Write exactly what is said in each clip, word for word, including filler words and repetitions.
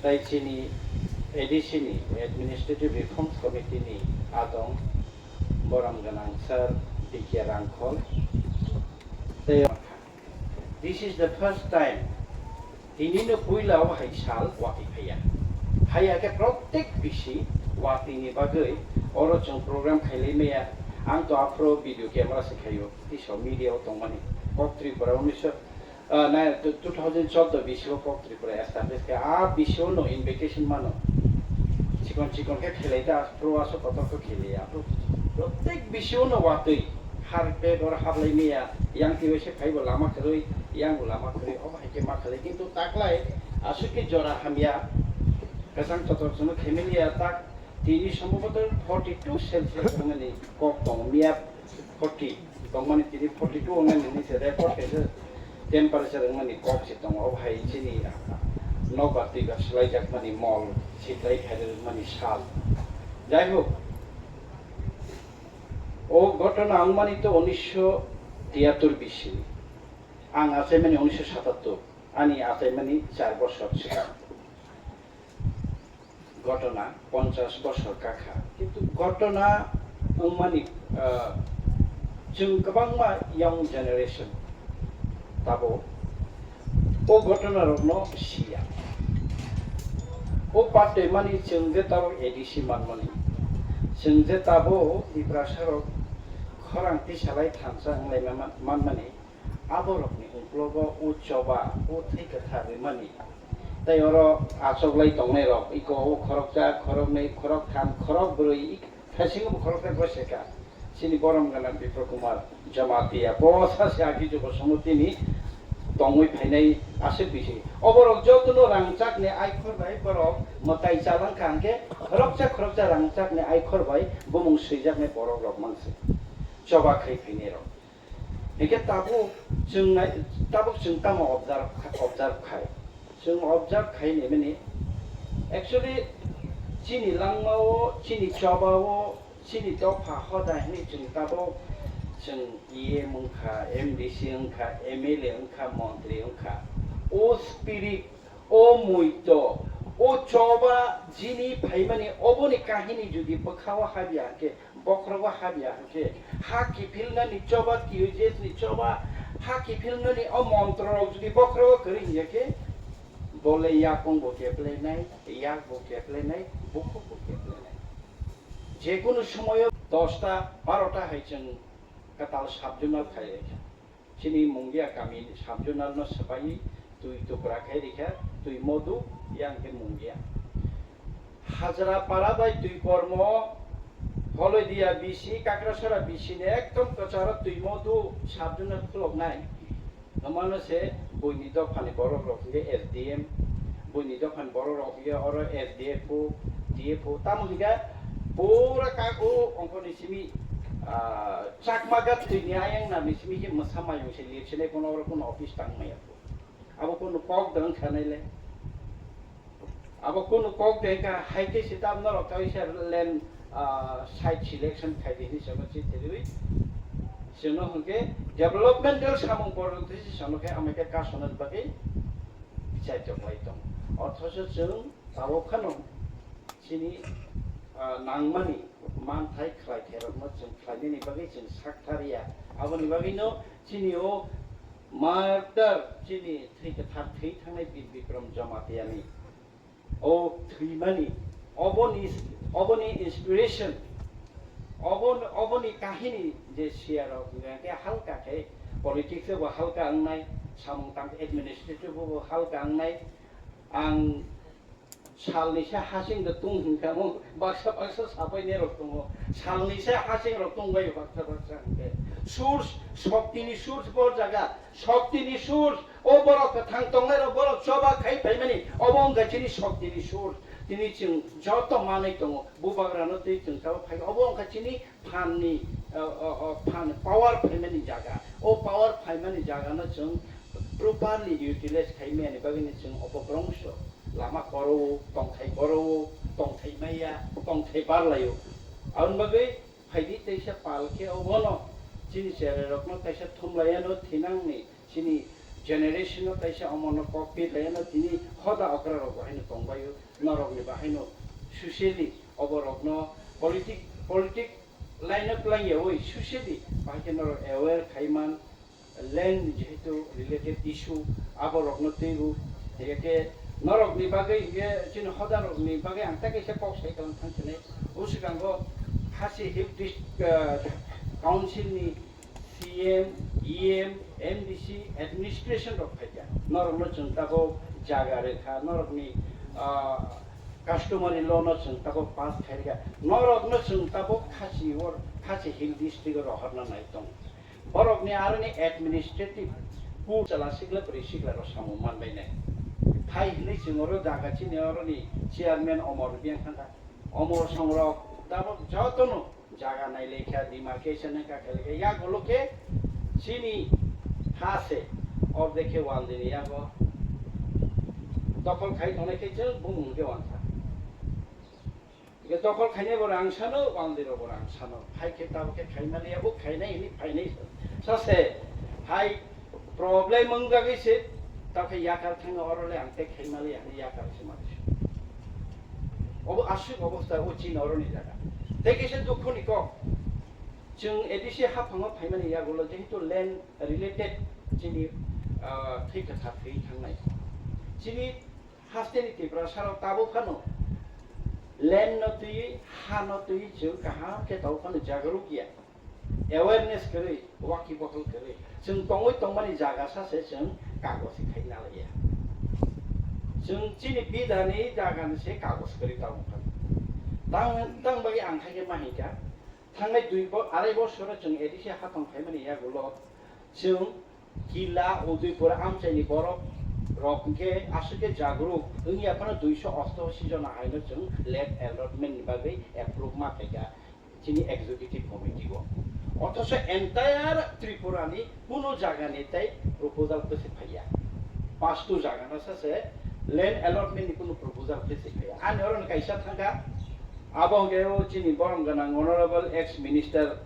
Tai chini A D C ni Administrative Reforms Committee ni adong borom gwnang sir B K Rangkhol. Tei this is the first time tini no puila o hai sal watwi phaiya. Phaiya khe protek bisi watwi ni bagwi oro chwng program khailai maya. Ang to aphuru video camera se khaio. Tiso media o tongmani kok Tripura unisho Ah, na, two thousand chordo bisio kok Tripura establish khe, ah, bisio no invitation mano. Chikon chikon khe khelai da, pro aso kotor khe khelai ya. Pro-, protek bisio no watwi, har pet or hablai miya, yang tiwese phaibo lama kwrwi, yang bo lama kwrwi, obo hai khe ma khlai. Kintu taklai, aswk khe jora hamya, kwchang kotor chwngno khe mili ya, tak tini sombhoboto forty two Celsius wngmani kok tongo, miya forty tongmani tini forty two wngmani se record kaisa temperature wngmani kok se tongo. Obo hai chini nokbar twibar swlaijakmani mol sitlai khairokmani sal. Jai hok, o ghotona wngmani to unisho tiyattor bisini. Ang achaimani unisho satattor, ani achaimani char bosor swkang. Ghotona ponchash bosor kakha, kintu ghotona wngmani, ah, chwng kwbangma young generation tabuk o ghotona rokno siya. O patwi mani chwng je tabuk A D C manmani, chwng je tabuk Tiprasa rok khorang tisalai thansa wnglaima man-, manmani, aborokni uklogo o choba, o thwi kwthar rwmani. Tei oro achoklai tongnairok, iko o khoroksa, khoroknwi, khoroktham, khorokbrwi, ik-, thaisingobo khoroksa goseka. Chini borom gana Bipro Kumar Jamatia, bo sasia agi jobo somotini tongwi phainai aswk bisi. Oborok jotono rangchakni aikhor bai borok mwtai chalangkha hwnkhe khoroksa khoroksa rangchakni aikhor bai bumung swijaknai borokrok manse. Choba khai phainairok. Hingke tabuk chwng nai, tabuk chwng tamo observe kha-, observe khai? Chwng observe khai ni mani, actually, chini langmao, chini chobao, chini dopha hoda hinwi chwng tabuk chwng E M wngkha, M D C wngkha, M L A wngkha, montri wngkha. O spirit, o muito, o choba jini phaimani oboni kahini jodi bwkhao habya hwnkhe, bokhorogo habya hwnkhe, ha kiphilnani choba, T U J S ni choba, ha kiphilnani o montrorok jodi bokhorogo kwrwi hinya khe, bole yakung bo keplainai, yak bo keplainai, bukhuk bo keplainai. Jekunu somoyo dosta, barota hai chwng kwtal sub-zonal khai rikha. Chini Mungia kami sub-zonal no swbai twi tukra khai rikha, twi modu, yang khe Mungia. Hajra para bai twi kormo, Holodia B C, Kakrasora B C ni ekdom kwcharo twi modu sub-zonal khuloknai. Hwnmano se buini dophani borok rok hwnkhe S D M, buini dophani borok rok hwnkhe oro S D F O, D F O, tamo hwnkhe pura kak o ongkhorni simi, ah, Chakma gat twini ayang nani simi khe mwsa mayung se lirsinai, bono oro bono office tang maya. Abo kunu kok da wngkha nai le. Abo kunu kok da wngkha hai khe se tam norok kaisa land, ah, site selection khai di hinwi chwngno chithi riwi. Chwngno hwnkhe developmental samung borok twi se chwngno khe amai khe kasonani bagwi bichar joklai tong. Othocho chwng tabuk phano chini, ah, nangmani manthai khlai khairokno chwng khlainani bagwi chwng sak thar ya. Aboni bagwino chini o martyr, chini thwi kwthar thwi thangnai Bir Bikram Jamatia ni o thwimani, oboni, oboni inspiration, obon-, oboni kahini je siya rok hwnkha khe halka khe politics bo halka wngnai, samung tang administrative bo halka wngnai. Ang salni se hasing da tung hwnkha mo, baksa baksa sapai ne rok tongo. Salni se hasing rok tong bai baksa baksa hwnkhe. Source, shokti ni source bo jaga, shokti ni source, o borok kwthang tongnai rok, borok choba khai phaimani, obo wngkha chini shokti ni source. Tini chwng joto manwi tongo, bubagrano twi chwng sabo phai, obo wngkha chini phan ni, o, o, o, phan, power phaimani jaga. O power phaimani jaga no chwng properly utilize khai maya ni bagwi ni chwng obo brongso lama koro o, tongthai koro o, tongthai maya, tongthai barlai o. Aboni bagwi phaidi teisa pal khe obono chini cherai rokno kaisa thumlaiya no thinang ni chini generation no taisa omono kok pir laino tini hoda okra rok bo haino tongbaio, norok ni bahaino socially oborokno politic, politic line o plangyawi socially bahai khe norok aware khaiman, land jehetu related issue aborokno twibo, hingkhe norokni bagwi hingkhe chini hodarokni bagwi ang tei kaisa kok sai tong thang sinai. O swkango Khasi Hill District, ah, Council ni C M, E M, M D C, administration rok phaikha. Norokno chwng tabuk jaga rwkha, norokni, ah, customary law no chwng tabuk pass khairikha. Norokno chwng tabuk Khasi or, Khasi Hill District o rohorna nai tong. Borokni aroni administrative court chala sikla bwrwi sikla rok samung manbainai. Phai hinwi chwng oro jaga chini oroni chairman Omor Biang thangkha. Omor songrok tabuk jotono jaga nailaikha, demarcation wngkha, khailakha. Yagulo khe chini ha se ordek khe wal dini yago dokhol khai tongnai khe chwng bumung khe wankha. Hingkhe dokhol khainai bo rang sano, wal diro bo rang sano. Phai khe tabuk khe khaimaliya, bo khainai hini phainai sase. Hai problem wngjagwi se, tabuk khe yakar thangwi oro le ang tei khaimaliya hini yakar se mani. Obo aswk obostha o chini oroni jaga. Tei kisa dukhoni kok. Chwng A D C haphango phaimani yagulo jehetu land related chini, ah, thwi kwthar thwi thangnai. Chini hasteni Tiprasarok tabuk phano land no twiwi, ha no twiwi chwng kaham khe tabuk phano jagaruk ya. Awareness kwrwi, waki bohol kwrwi. Chwng tongwi tongmani jaga sa se chwng kagoj se khai nalaiya. Chwng chini bidhani jaga ni se kagoj kwrwi tabuk phano. Tang, tang bagwi ang khaikhe ma hinkha, thangnai dui bo-, arai bosoro chwng A D C hapang phaimani yagulo chwng Kila, Udaipur, amchaini borok rok hwnkhe aswk khe jagruk wngya phano duiso osto si jona haino chwng land allotment ni bagwi approve ma khaikha chini executive committee o. Othocho entire Tripura ni kuno jaga ni tei proposal kwswi phaiya. Pastu jaga no sa se land allotment ni kuno proposal kwswi phaiya. Ani oro ni kaisa thangkha, abo hwnkhe o chini borom gwnang honorable ex minister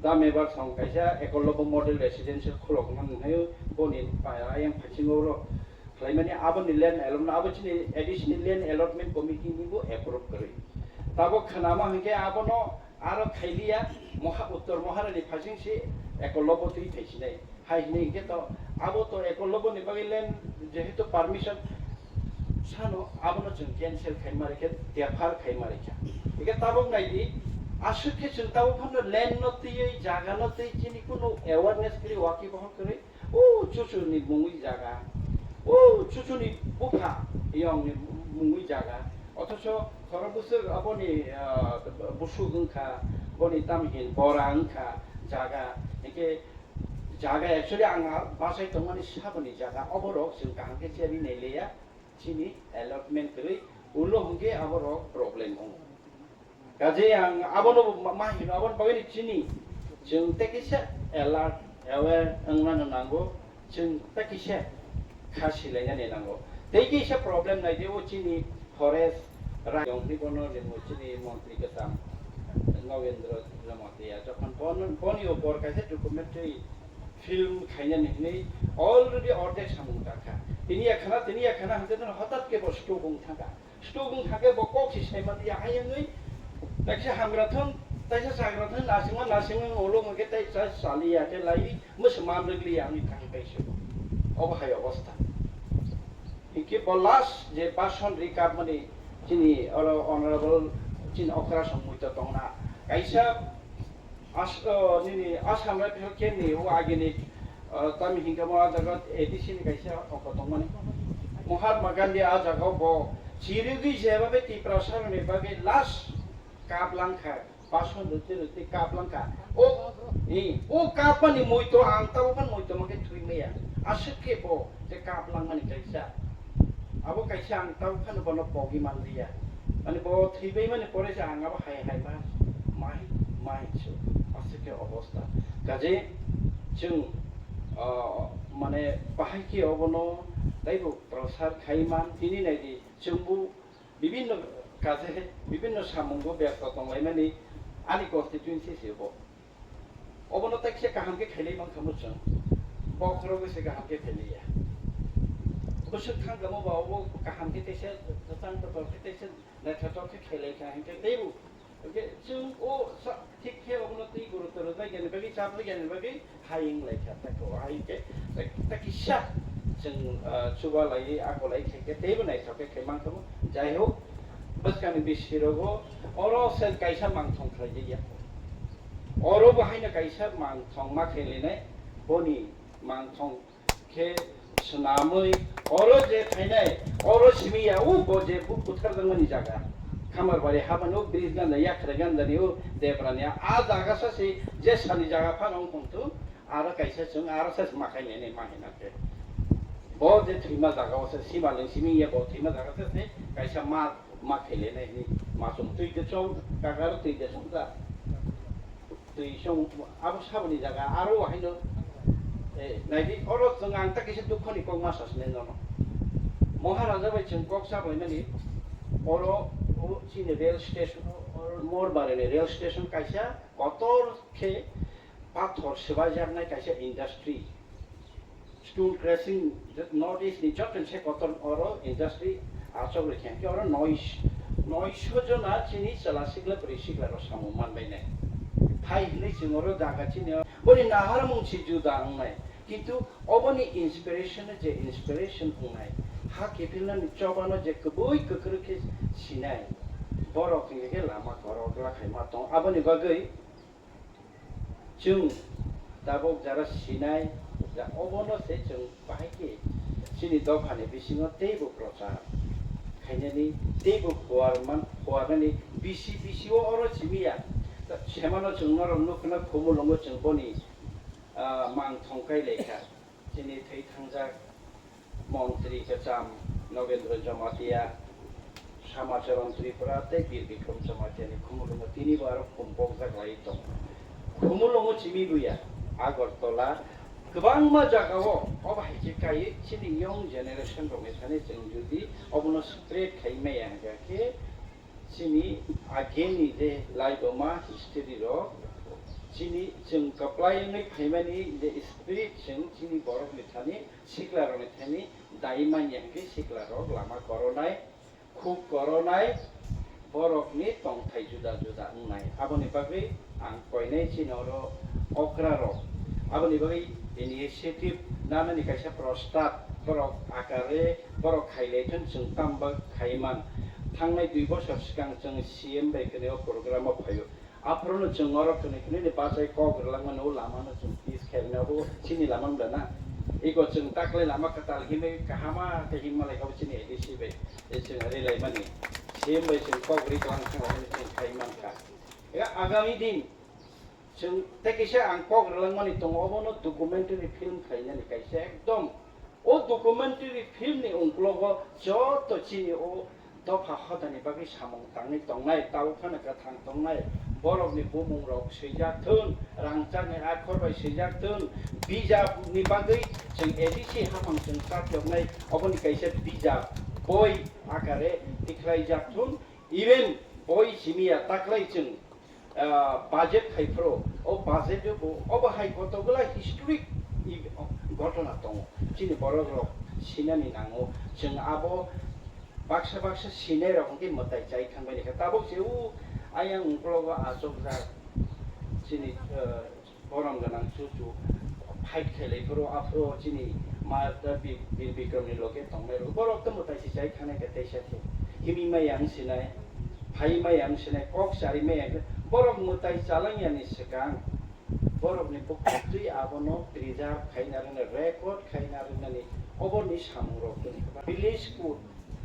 Damebar song kaisa Ekolobbo Model Residential khulokna nwngnai boni pa-, ayang phasingo oro khlaimani aboni land allotment abo chini A D C ni land allotment committee ni bo approve kwrwi. Tabok khwnama hwnkhe abono aro khailiya Moha-, Uttor Moharani phasing si Ekolobbo twi thaisinai. Hai hinwi hwnkhe to abo to Ekolobbo ni bagwi land jehetu permission sano abono chwng cancel khai ma rikha, defer khai ma rikha. Hwnkhe tabok nai di, aswk khe chwng tabok phano land no twiwi, jaga no twi chini kunu awareness kwrwi, waki bohol kwrwi, o chuchu ni mungwi jaga, o chuchu ni bupha yong ni mungwi jaga, othocho khoro bwswk aboni, ah, busuk wngkha, boni tamhin bora wngkha jaga, hwnkhe jaga actually ang a bachai tongmani saboni jaga, oborok chwng kaham khe cherwi nai liya, chini allotment kwrwi, ulo hwnkhe aborok problem wngo. Kaje ang abono ma, ma hino, aboni bagwi chini chwng tei kisa alert, aware wngna nango, chwng tei kisa kha silainani nango. Tei kisa problem nai de o chini forest rayong ni bono ringo chini montri kwcham Nagendra Jamatia, jokhon bon, boni o bor kaisa documentary film khainani hinwi already ordek samung takha. Tini yakhana, tini yakhana hwnkhe hotat khe bo stroke wng thangkha. Stroke wng thangkhe bo kok si saimanliya, ayangwi taisa hamgra thon, taisa chagra thon, nasingma nasingma ulo hwnkhe taisa chaliya khe lai, mwswman rwgliya wngwi thangwi kaisa. Obo hai obostha. Hinkhe bo last je bason ri kapmani chini oro honorable chini okra song muitu tongna kaisa As-, o, nini Assam Rifle Camp ni o agini, o, tami hinkhe mo a jaga A D C ni kaisa oko tongmani. Mahatma Gandhi a jaga bo chirigwi jeba be Tiprasa ni bagwi last kap langkha, bason rwtwi rwtwi kap langkha. O, i, o kap mani muitu ang tabo ban muitu mangke thwi maya. Aswk khe bo je kap langmani kaisa. Abo kaisa ang tabo phano bono pogwi manliya. Mane bo thwibai mani pore se ang abo hai hai ma, mai, mai se aswk khe obostha. Kaje chwng, ah, mane bahai khe obono taibo prosar khai man tini nai di chwngbo bibinno kaje bibinno samungo berto tonglaimani ani constituency se bo. Obono tei kisa kaham khe khailai mankha mwchwng. Bokhorogo se kaham khe khailiya. Bwswk thang kamo ba obo kaham khe teisa, kwchang kotor khe teisa, naithothok khe khailai kha hinkhe teibo. Hinkhe chwng o sa-, thik khe obono twi gurutto rwjakya ni bagwi, chajakya ni bagwi hai wng lai kha. Tako hai khe, tak, takisa chwng, ah, chuba lai, ako lai khe khe teibo naithok khe khe mang tongo. Jai hok, bwskangni bisirogo oro se kaisa mangthong khlai jakya. Oro bo haino kaisa mangthong ma khe lenai, boni mangthong khe swnamwi oro je phainai, oro simi ya, o bo je bu buthar jangmani jaga. Khamarbari habani o bridge ganda, yakhrai ganda ni o debra ni a jaga sa se je sani jaga phano wng tong thu, aro kaisa chwng aro sa se ma khai nai nai ma hina khe. Bo je thwima jaga o se sima leng simi ya bo thwima jaga sa se kaisa ma, ma khele nai ni ma chwng twi de chong, kakar twi de chong ta. Twi song abo saboni jaga aro haino, eh, naidi oro chwng ang ta kisa dukhoni kok ma sasne nono. Maharaja bai chwng kok sabai mani oro o chini rail station, o Morbari ni rail station kaisa kotor khe pathor swbaijaknai kaisa industry. Stone crushing, North East ni joto se kotor oro industry achok rikha. Khe oro nois-, noisho jona chini chwla sikla bwrwi sikla rok samung manbainai. Phai hinwi chwng oro jaga chini boni naharmung si juda wngnai. Kintu oboni inspiration je inspiration wngnai. Ha kiphilnani chobano je kwbwi kwkrwi khe sinai. Borok hingkhe lama korokla khaima tong. Aboni bagwi Chwng tabuk jara sinai, ja obono se chwng bahai khe chini dophani bisingo teibo prochar khainani, teibo phuarman-, phuarnani bisi bisio oro simi ya. Semano chwng norok nukna Khumulwngo chwng boni, ah, mang thongkai laikha. Chini thwi thangjak montri kwcham Nogendra Jamatia, Samacharan Tripura tei Bir Bikram Jamatia ni Khumulwngo tini bo aro khum pokjak lai tongo. Khumulwngo chimi buya Agartala kwbangma jagao obo hai khe kaiwi chini young generation rokni thani chwng jodi obono spread khai maya hwnkha khe chini ageni je laiboma history rok, chini chwng kwplai wngwi phaimani je spirit chwng chini borokni thani, sikla rokni thani dai manya hwnkhe sikla rok lama koronai, khuk koronai, borokni tongthai juda juda wngnai. Aboni bagwi ang koinai chini oro okra rok. Aboni bagwi initiative nanani kaisa prostab borok akare borok khailai thun chwng tamba khaiman. Thangnai dui bosor swkang chwng C M bai kwnwi o program o phaio. Aphuru no chwng oro kwnwi kwnwi ni bachai kok rwlangmani o lama no chwng peace khairoknai obo chini lama no da na. Iko chwng taklai lama kwtal himwi kahama khe himma lai kha bo chini A D C bai. Tei chwng rwlaimani C M bai chwng kok rwi tlang thangmani chwng khai mankha. Ya agami din Chwng tei kisa ang kok rwlangmani tongo, obono documentary film khlainani kaisa ekdom. O documentary film ni ungklogo joto chini o dopha hodani bagwi samung tangwi tongnai, tabuk phano kwthang tongnai, borokni bumung rok swijak thun, rangchakni akhor bai swijak thun, bijap ni bagwi chwng A D C hapang chwng chak yoknai, oboni kaisa bijap boi akare tikhlaijak thun, even boi simiya taklai chwng ah, budget khai phuru, o budget o bo, obo hai kotokgola historic i-, ghotona tongo. Chini borok rok sinani nango, chwng abo baksa baksa sinai rok hwnkhe mwtai chai thangbai kha. Tabuk se o ayang uklogo achukjak chini, ah, borom gwnang chuchu fight khailai phuru, aphuru chini ma, Bir, Bir Bikram ni loge tongnai rok. Borok to mwtai se chai thangnai khe teisa khe. Himwi maya wng sinai. Phai maya wng sinai, kok chari maya wng, borok mwtai chalangya ni swkang, borok ni bukhuk twi abono preserve khaina rwna, record khaina rwnani, oborni samung rok tini. Village court,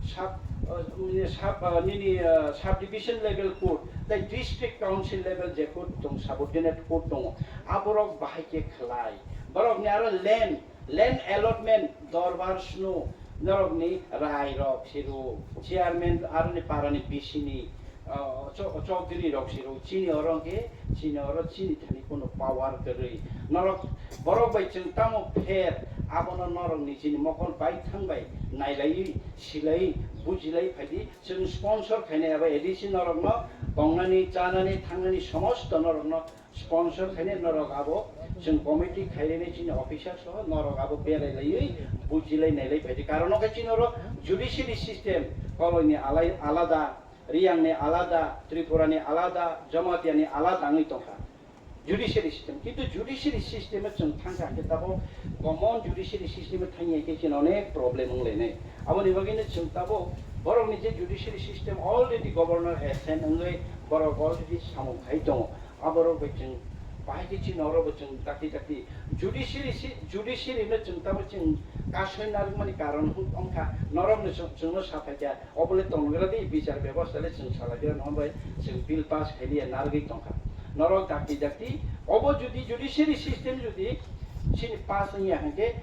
sub, uh, sub, uh, nini, uh, subdivision level court, tei district council level je court tong, subordinate court tongo, aborok bahai khe khlai. Borokni aro land, Land allotment, dorbar snu, norokni rai rok siru, chairman aroni parani bisini, ah, cho-, chowdhury rok siru, chini oro hwnkhe, chini oro chini thani kono power kwrwi. Norok, borok bai chwng tamo pher, abono norokni chini mokol bai thang bai nailaiwi, silaiwi, bujilaiwi phaidi, chwng sponsor khainai abo A D C norokno tongnani, chanani, thangnani somosto norokno Sponsor khainai norok abo chwng committee khainai chini officer soho norok abo belai laiwi bujilai nailai phaidi. Karon no khe chini oro judiciary system Koloini alai-, alada, Riyangni alada, Tripurani alada, Jamatiani alada wngwi tongkha judiciary system. Kintu judiciary system o chwng thangkha hwnkhe tabo common judiciary system o thangya hwnkhe chini onek problem wnglainai. Aboni bagwino chwng tabo borokni je judiciary system already governor assent wngwi borok already samung khai tongo. Aborok bai chwng bahai khe chini oro bo chwng dakti dakti judiciary si, judiciary no chwng tamo chwng kasoi narwkmani karon wngkha norok no chwng, chwngno saphaikha obole tongnagra di bichar bebosta le chwng salaigra no bai chwng bill pass khailiya narwgwi tongkha norok dakti dakti obo judi judiciary system judi chini pass wngya hwnkhe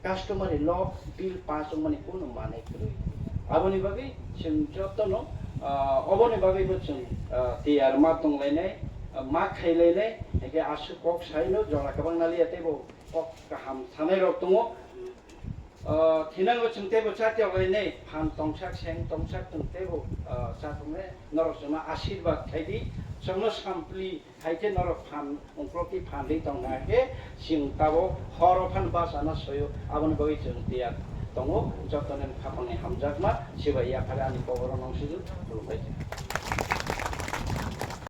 customary law bill pass wngmani kunu manai kwrwi. Aboni bagwi chwng jotono, ah, oboni bagwibo chwng, ah, tiyar ma tonglainai, ah, ma khailainai, hwnkhe aswk kok saino jora kwbang naliya teibo kok kaham sanai rok tongo. Ah, thinango chwng teibo chatiyok lainai, phan tongsak, seng tongsak chwng teibo, ah, chatongnai, norok chwngno asirwad khaidi, chwngno sampli Hai khe norok phan, ungkloktwi phan ri tongkha khe, chwng tabok horo phan bachana soyo, aboni bagwi chwng tiyar tongo. Jotoni khapangni hamjakma, sibai yaphare ani koboro nong sijwk, khulumbai khe.